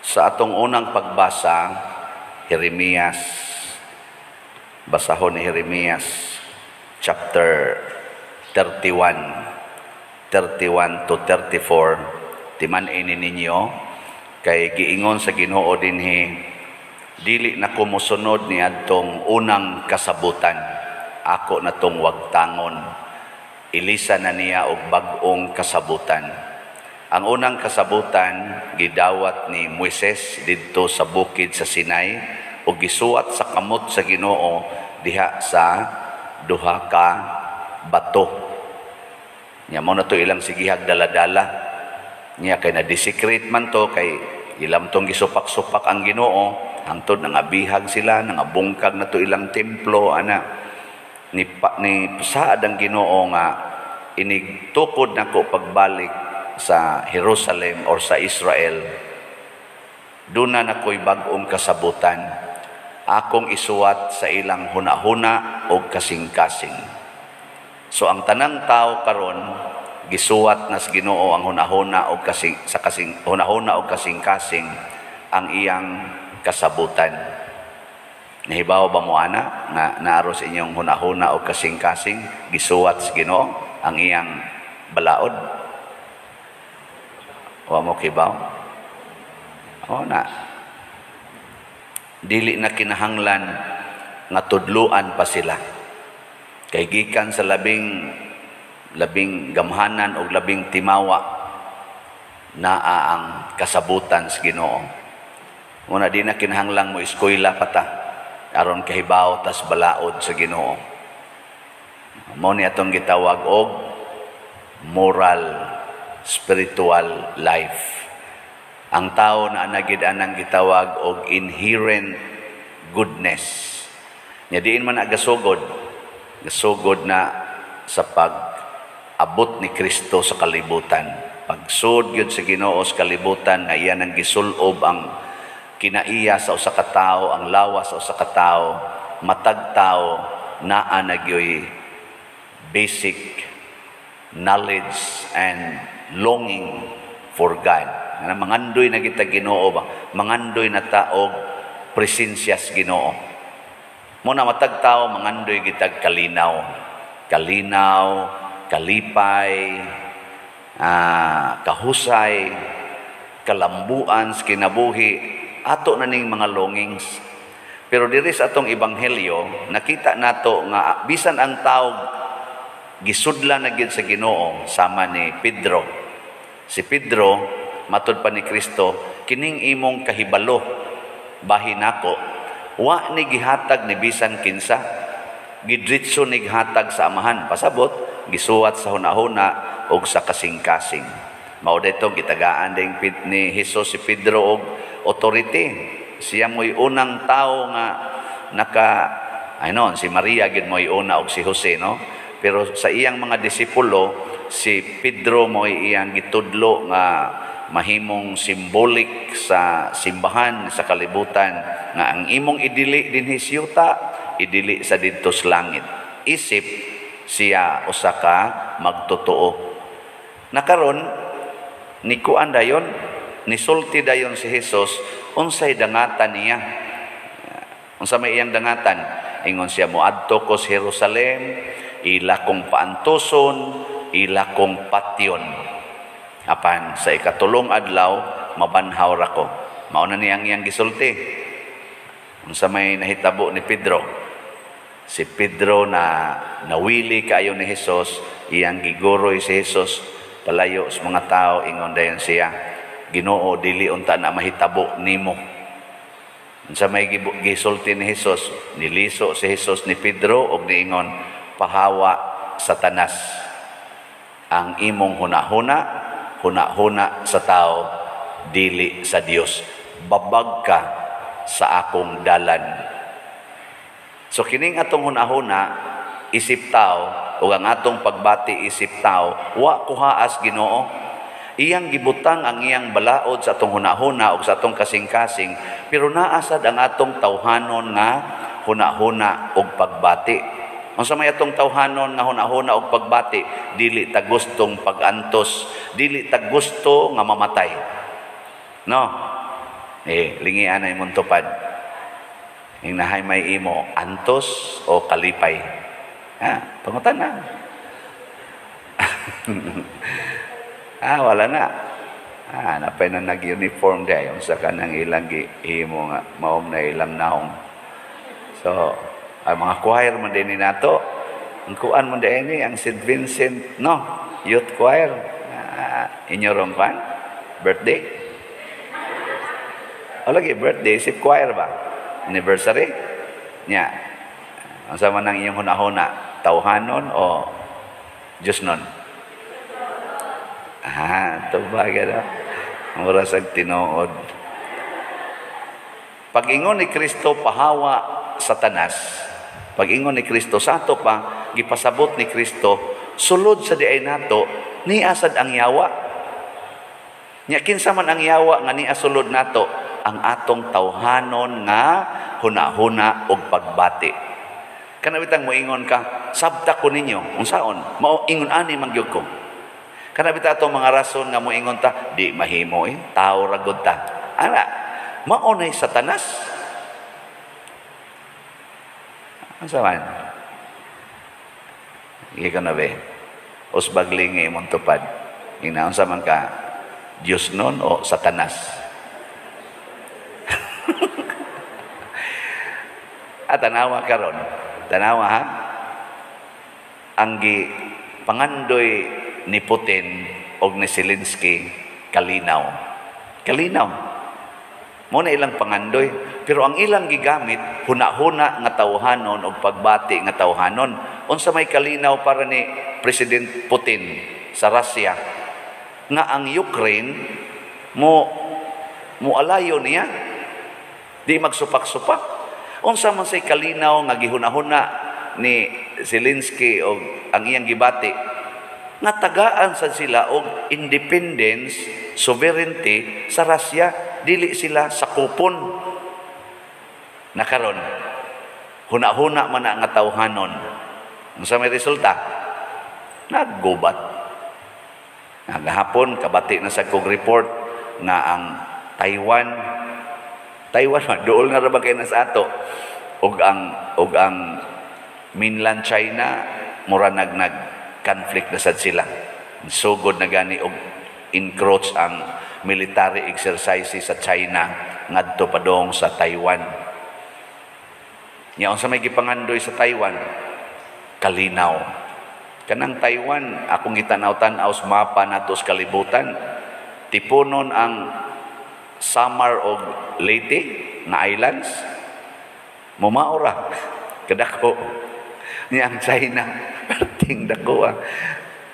Sa atong unang pagbasa, Jeremias, basahon ni Jeremias chapter 31, 31 to 34, timan-i ninyo, kay giingon sa Ginoo dinhi, dili na ko mosunod ni adtong unang kasabutan, ako na tong wagtangon, ilisa na niya og bag-ong kasabutan. Ang unang kasabutan gidawat ni Moises didto sa bukid sa Sinai ug gisuwat sa kamot sa Ginoo diha sa duha ka bato. Nya mo na to ilang sigihag dala-dala. Nya kay na-desecrate man to, kay ilang tong gisupak-supak ang Ginoo hangtod nangabihag sila, nangabungkag na to ilang templo ana. Ni saad ang Ginoo nga inigtukod nako pagbalik sa Jerusalem or sa Israel, duna na ko'y bag-ong kasabutan, akong isuwat sa ilang hunahuna o kasing-kasing. So ang tanang tao karon gisuwat na sa Ginoo ang hunahuna o kasing sa kasing hunahuna o kasing-kasing ang iyang kasabutan. Nahibaw ba mo ana nga naaro sa inyong hunahuna o kasing-kasing gisuwat sa Ginoo ang iyang balaod? Wa mo kibaw? O na. Dili na kinahanglan nga tudluan pa sila. Kay gikan sa labing labing gamhanan o labing timawa, naa ang kasabutan sa Ginoo. Muna di na kinahanglang mo eskwela pa ta aron kahibaw tas balaod sa Ginoo. Mao ni atong gitawag og moral spiritual life. Ang tao na anagid anang gitawag og inherent goodness. Nya diin man agasugod, gasugod na sa pag-abot ni Kristo sa kalibutan. Pagsud gyud sa Ginoo sa kalibutan nga iya nang gisulob ang kinaiya sa usa ka tawo, ang lawas sa usa ka tawo, matag tawo naa na gyoy basic knowledge and longing for God. Nga mangandoy na kita Ginoo ba? Mangandoy na ta og presensya sa Ginoo. Muna matag tao mangandoy gitag kalinaw. Kalinaw, kalipay, kahusay, kalambuan sa kinabuhi, ato na ning mga longings. Pero diri sa atong ebanghelyo, nakita nato nga bisan ang tao gisudlan na gid sa Ginoo sama ni Pedro. Si Pedro, matud pa ni Kristo, kining imong kahibalo bahin nako, wa ni gihatag ni bisan kinsa, gidritso ni gihatag sa Amahan. Pasabot, gisuwat sa hunahuna og sa kasing-kasing. Mao dito gitagaan din ni Hesus si Pedro og authority. Siya mo'y unang tao nga naka ano, si Maria gid mo'y una og si Jose, no? Pero sa iyang mga disipulo, si Pedro mo'y iyang gitudlo nga mahimong symbolic sa simbahan sa kalibutan nga ang imong idili dinhi sa yuta, idili sa didto sa langit. Isip siya usa ka magtotoo. Nakaron ni kuan dayon, nisulti dayon si Jesus unsay dangatan niya. Unsa may iyang dangatan? Ingon siya, moadto ko sa Jerusalem, ila kong paantuson, ila kong patyon. Apan sa ikatulong adlaw, mabanhaw ra ko. Mao na niyang iyang gisulti. Unsa may nahitabo ni Pedro? Si Pedro na nawili kaayo ni Hesus, iyang giguroy si Hesus palayo sa mga tao, ingon dayon siya, Ginoo, dili unta na mahitabo nimo. Unsa may gisulti ni Hesus? Niliso si Hesus ni Pedro og niingon, pahawa, Satanas. Ang imong hunahuna, hunahuna sa tao, dili sa Dios. Babag ka sa akong dalan. So kining atong hunahuna isip tao ug ang atong pagbati isip tao, wa kuhaas Ginoo. Iyang gibutang ang iyang balaod sa atong hunahuna ug sa atong kasing-kasing, pero naa sad ang atong tawhanon nga hunahuna ug pagbati. Unsa may atong tawhanon nga hunahuna ug pagbati? Dili ta gustong pag-antos, dili ta gusto nga mamatay. No? Eh, lingian na imong tupad. Ingnahay may imo, antos o kalipay? Ha, pangutan na. Ah, wala na. Ah, napay na nag-uniform di ayon sa kanang ilang imo nga maom na ilang naong. So, ang mga choir man din ni nato. Ang kuan man din ni ang St. Vincent, no, Youth Choir. Ah, inyo rong kuan? Birthday? O lagi birthday si choir ba? Anniversary? Nya. Unsa man ang iyong hunahuna? Tawhanon o Diyos nun? Ah, tubag na. Mura sa tinuod. Pag-ingon ni Kristo, "Pahawa, Satanas." Pag-ingon ni Kristo, sa ato pa, gipasabot ni Kristo, sulod sa diay nato, niasad ang yawa. Nya kinsa man ang yawa nga niya sulod nato? Ang atong tawhanon nga hunahuna og pagbati. Kana bitang moingon ka, "Sabta ko ninyo," unsaon? Mao ingon ani man gyud ko. Kana bitaw atong mga rason nga moingon ta, "Di mahimo eh, tao ra gud ta." Ana, mao nay Satanas. Unsa man? Sige ka na be. Usbag lingi imong tupad. Ingna unsa man ka, Diyos nun o Satanas? At tanawa karon. Tanawa ha. Ang gi pangandoy ni Putin og ni Zelensky, kalinaw. Kalinaw. Mo na ilang pangandoy. Pero ang ilang gigamit, huna-huna nga tawhanon og pagbati nga tawhanon. Unsa may kalinaw para ni President Putin sa Russia? Nga ang Ukraine mo mualayo niya. Di magsupak-supak. Unsa man say kalinaw nga gihuna-huna ni Zelensky og ang iyang gibati? Nga tagaan sad sila og independence, sovereignty sa Russia, dili sila sakupon. Nakaron, huna-huna man na nga tawhanon. Unsa may resulta? Naggubat. Nagahapon kabati na sa kog report nga ang Taiwan, Taiwan man dool na ra ba kay na sa ato, ug ang mainland China mura nag nag conflict na sad sila. Sugod na gani og encroach ang military exercises sa China ngadto padong sa Taiwan. Nya unsa may gipangandoy sa Taiwan? Kalinaw. Kanang Taiwan, akong gitanaw-tan-aw sa mapa nato sa kalibutan. Tipunon ang Samar og Leyte nga islands. Mumao ra kadako. Nya ang China, perting dako ah.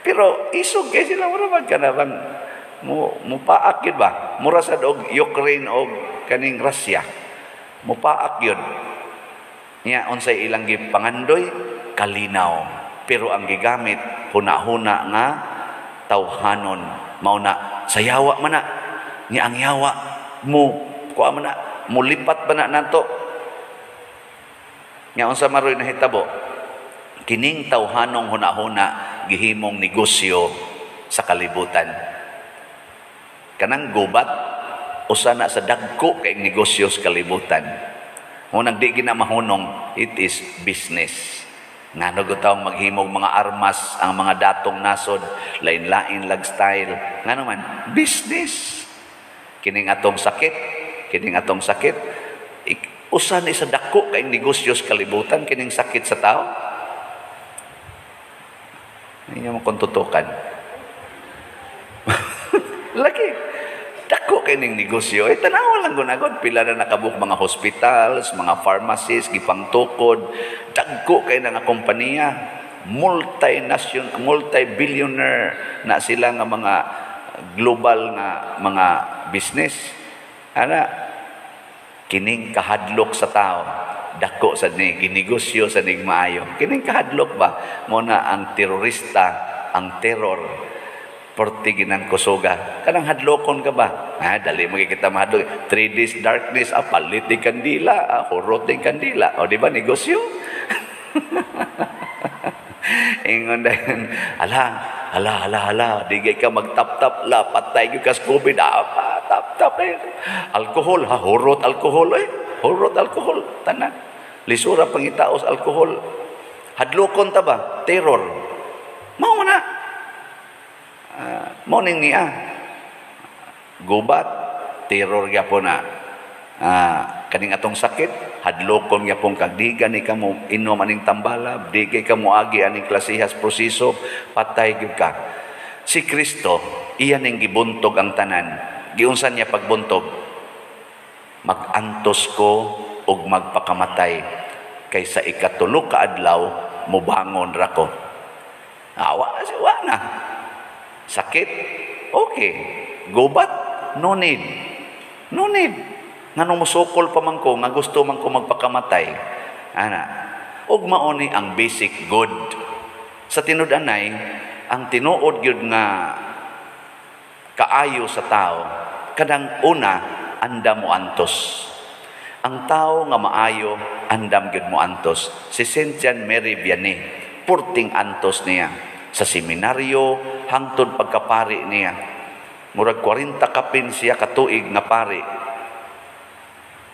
Pero isog kay sila, mura man kana bang mo mupaak yun ba? Mura sad og Ukraine og kaning Russia. Mupaak yun. Nya unsay ilang gipangandoy? Kalinaw. Pero ang gigamit, huna-huna nga tawhanon. Mao na sayawa man na. Nya ang yawa mo kuha man na, mulipat ba na nato? Nya unsa maroy nahitabo? Kining tawhanong huna-huna gihimong negosyo sa kalibutan. Kanang gubat usa na sa dagko kay negosyo sa kalibutan. Munang di ginamahunong, it is business. Ngano gutawng maghimog mga armas ang mga datong nasod, lain-lain lag style. Ngano man, business. Kining atong sakit, kining atong sakit, usa ni sa dako kay negosyo sa kalibutan kining sakit sa tao. Inyo mo kung tutukan. Lagi. Dako kay ning negosyo. Eh, tanawa lang gunagod. Pila na nakabuk mga hospitals, mga pharmacies, gipangtukod. Dagko kay na nga kompanya. Multi-nation, multi-billionaire na sila nga mga global nga mga business. Ana, kining kahadlok sa tao, dako sa ni ginegosyo sa ning maayo. Kining kahadlok ba mo na ang terorista, ang terror, porti ginang kusuga. Kanang hadlokon ka ba? Ha, dali mo kita mahadlok. 3 days darkness, ah, palit din kandila, ah, hurot din kandila. O, di ba, negosyo? Ingon dayon, "Ala, ala, ala, ala, di ka magtap-tap la, patay gyud ka sa COVID, ah, tap, tap. Eh. Alkohol, ha, hurot alkohol, eh. Hurot alkohol, tanan. Lisura pangitaos alkohol. Hadlokon ta ba? Terror. Mao na. Mao ning niya. Gubat, terror gyapon na. Kaning atong sakit, hadlokon gyapon kag di gani ka mo inom aning tambalab, di kay ka moagi aning klasehas proseso, patay gyud ka. Si Kristo, iya ning gibuntog ang tanan. Giunsa niya pagbuntog? Mag-antos ko ug magpakamatay kaysa ikatulo ka adlaw mobangon ra ko. Ah, wa na. Sakit? Okay. Gubat? No need. No need. Nganong musukol pa man ko, nga gusto man ko magpakamatay. Ana. Ug mao ni ang basic good. Sa tinud-anay, ang tinuod gyud nga kaayo sa tao, kadang una, andam mo antos. Ang tao nga maayo, andam gyud mo antos. Si Saint John Mary Vianney, purting antos niya sa seminaryo hangtod pagkapari niya. Murag 40 kapin siya katuig nga pari.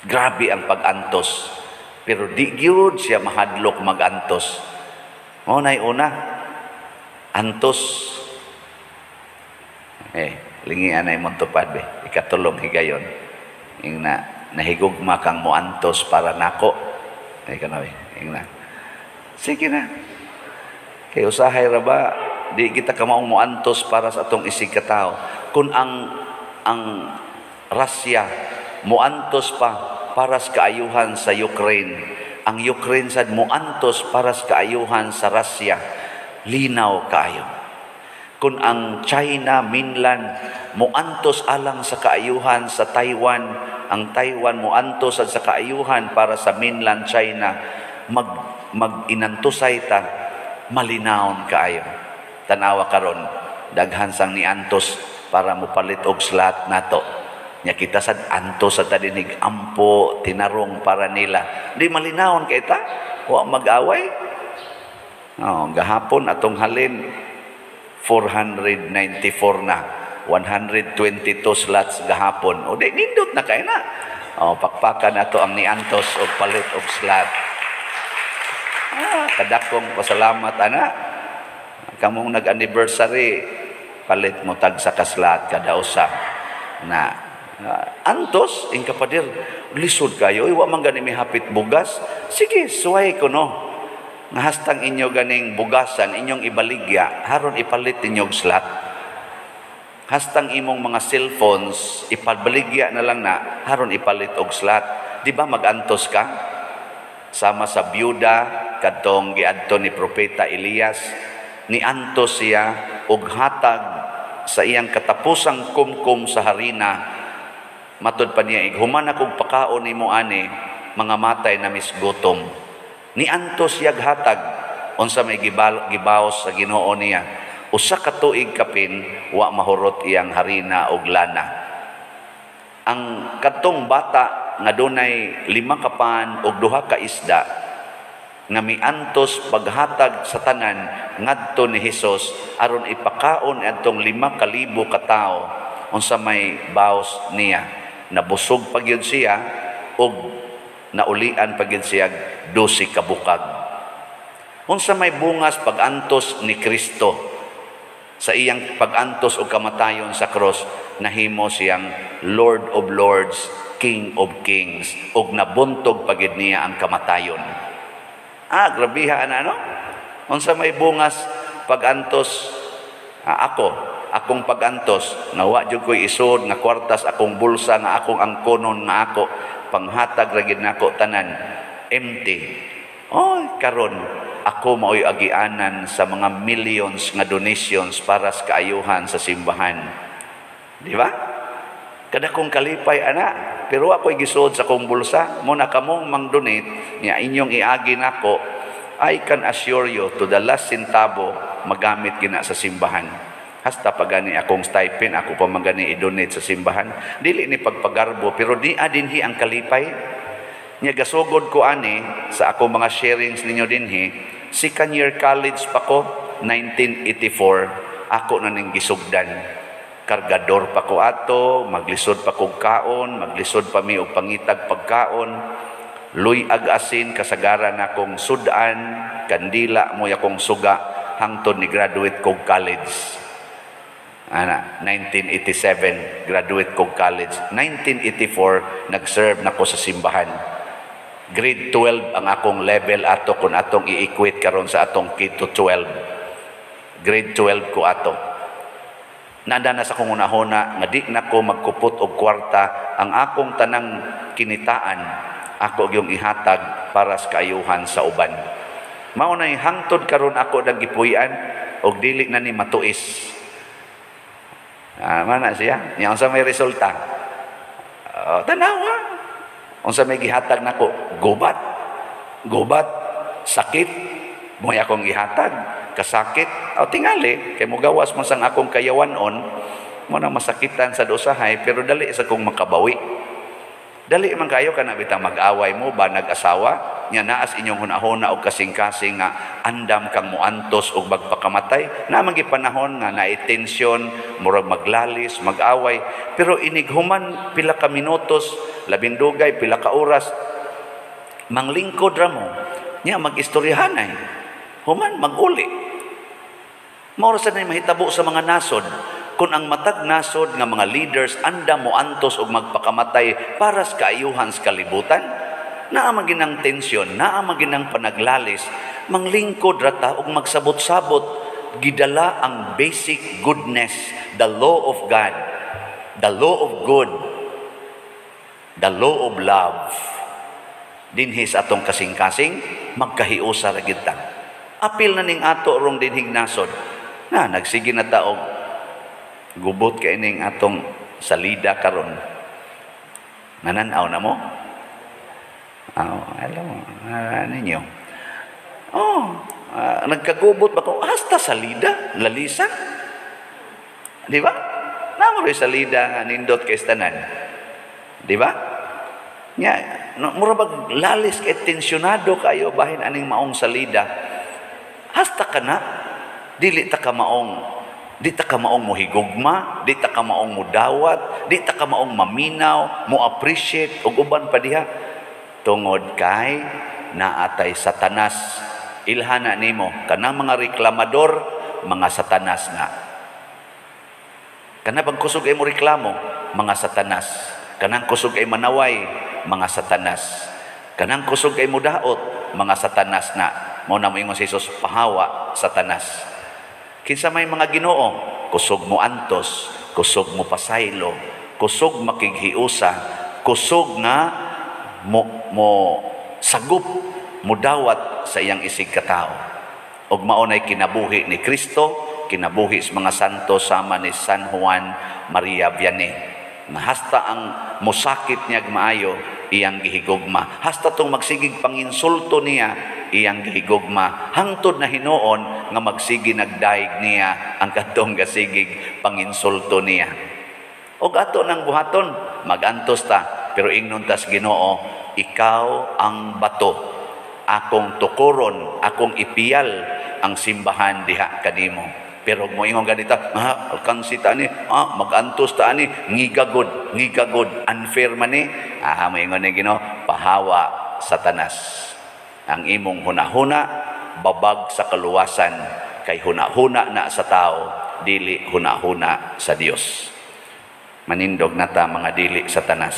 Grabe ang pag-antos. Pero di gyud siya mahadlok mag-antos. Mao nay una, antos. Eh, lingian ay montupad be. Ikatulong higayon. Ingna, nahigugma kang moantos para nako. Ay kanawi, ingna. Sige na. Kay usahay ra ba, di kita kamaong moantos para sa atong isig katao. Kung ang Russia moantos pa para sa kaayuhan sa Ukraine, ang Ukraine sad moantos para sa kaayuhan sa Russia, linaw kaayo. Kung ang China mainland moantos alang sa kaayuhan sa Taiwan, ang Taiwan moantos sad sa kaayuhan para sa mainland China, mag inantusay ta, malinawon kaayo. Tanawa karon, daghan sang niantos para mopalit og slot nato. Nya kita sad antos sa tadinig ampo tinarong para nila. Di malinawon kay ta, wa mag-away. Oh, gahapon atong halin 494 na. 122 slots gahapon. O di nindot na kay na. Oh, pakpakan nato ang niantos og palit og slot. Ah, kadakong pasalamat ana. Kamong nag-anniversary, palit mo tag sa kaslat kada usa. Na antos ing kapadir, lisod kayo, wa man gani mi hapit bugas. Sige, suway ko no. Nga hastang inyo ganing bugasan, inyong ibaligya, haron ipalit ninyong slot. Hastang imong mga cellphones, ipabaligya na lang na, haron ipalit og slot. Di ba magantos ka? Sama sa byuda, kadtong giadto ni Propeta Elias, niantos siya og hatag sa iyang katapusang kumkum sa harina. Matud pa niya, "Human akong pakaon nimo ani, mga matay na misgutom." Niantos siyag hatag, unsa may gibaos sa Ginoo niya? Usa ka tuig kapin wa mahurot iyang harina og lana. Ang kadtong bata nga dunay 5 ka pan og 2 ka isda nga miantos paghatag sa tanan ngadto ni Hesus aron ipakaon adtong 5,000 ka tawo, unsa may baos niya? Nabusog pa gyud siya og naulian pa gyud siya 12 ka bukag. Unsa may bungas pag-antos ni Kristo sa iyang pag-antos og kamatayon sa cross? Nahimo siyang Lord of Lords, King of Kings, ug nabuntog pa gyud niya ang kamatayon. Ah, grabiha ana, no? Unsa may bungas pag-antos, ako, akong pag-antos nga wa jud ko'y isod nga kwartas akong bulsa nga akong angkonon nga ako panghatag ra gid nako tanan, empty. Oy, karon ako maoy agianan sa mga millions nga donations para sa kaayuhan sa simbahan. Di ba? Kada kong kalipay ana, pero ako'y gisuod sa akong bulsa, mo na kamong mang-donate niya inyong iagi nako, I can assure you to the last centavo magamit gina sa simbahan. Hasta pa gani akong stipend, ako pa man gani i-donate sa simbahan. Dili ni pagpagarbo, pero di dinhi ang kalipay. Nya gasugod ko ani sa akong mga sharings ninyo dinhi, second year college pa ko, 1984, ako na ning gisugdan. Kargador pa ko ato, maglisod pa kog kaon, maglisod pa mi og pangitag pagkaon. Luy-ag asin kasagaran akong sudan, kandila mo'y akong suga hangtod ni graduate kog college. Ana, 1987 graduate kog college. 1984 nag-serve na ko sa simbahan. Grade 12 ang akong level ato kung atong i-equate karon sa atong K to 12. Grade 12 ko ato. Nanda na sa akong hunahuna nga di na ko magkupot og kwarta, ang akong tanang kinitaan ako gyung ihatag para sa kaayuhan sa uban. Mao nay hangtod karon ako nang gipuy-an og dili na ni matuis. Mana siya? Nya unsa may resulta? Tanawa. Unsa may gihatag nako? Gubat. Gubat, sakit mo'y akong gihatag, kasakit. O tingali kay mogawas man sang akong kayawanon, mo na masakitan sa usahay, pero dali sa kong makabawi. Dali man kayo kana bitang mag-away mo ba nag-asawa nya naas inyong hunahuna og kasing-kasing nga andam kang muantos og magpakamatay. Na man panahon nga naay tensyon, murag maglalis, mag-away, pero inighuman pila ka minutos, labing dugay pila ka oras, manglingkod ra mo nya mag-istoryahanay, human mag-uli. Mao ra sad mahitabo sa mga nasod. Kung ang matag nasod nga mga leaders anda mo antos og magpakamatay para sa kaayuhan sa kalibutan, naa man ginang tensyon, naa man ginang panaglalis, manglingkod ra ta og magsabot-sabot, gidala ang basic goodness, the law of God, the law of good, the law of love. Dinhi sa atong kasing-kasing, magkahiusa ra gyud ta. Apil na ning ato rong dinhig nasod. Na nagsige na ta og gubot kay ning atong salida karon. Nananaw na mo? Oh, alam mo, ninyo. Oh, nagkagubot ba ko? Hasta salida, lalisa. Di ba? Namo rin salida nga nindot kay tanan. Di ba? Nya, no, mura bag lalis kay tensyonado kayo bahin aning maong salida. Hasta ka na, dili ta ka maong, di ta ka maong mohigugma, di ta ka maong mudawat, di ta ka maong maminaw, mo appreciate ug uban pa diha. Tungod kay naatay Satanas. Ilhana nimo kanang mga reklamador, mga Satanas na. Kana bang kusog ay mo reklamo, mga Satanas. Kanang kusog ay manaway, mga Satanas. Kanang kusog ay mudaot, mga Satanas na. Mao na moingon si Jesus, pahawa Satanas. Kinsa may mga Ginoo, kusog mo antos, kusog mo pasaylo, kusog makighiusa, kusog nga mo sagup, mudawat sa iyang isig katao. Og mao nay kinabuhi ni Kristo, kinabuhi sa mga santo sama ni San Juan Maria Vianney. Na hasta ang mosakit niya maayo, iyang gihigugma. Hasta tong magsigig panginsulto niya, iyang gihigugma. Hangtod na hinuon nga magsigi nagdaig niya ang katong gasigig panginsulto niya. Og ato nang buhaton, magantos ta, pero ingnon tas Ginoo, ikaw ang bato, akong tukuron, akong ipiyal ang simbahan diha kanimo. Pero moingon ganito, alkansi ta ni, magantos ta ni, ngigagod, ngigagod, unfair man ni. Moingon ni Ginoo, pahawa Satanas. Ang imong hunahuna babag sa kaluwasan, kay hunahuna na sa tao, dili hunahuna sa Dios. Manindog na ta mga dili Satanas.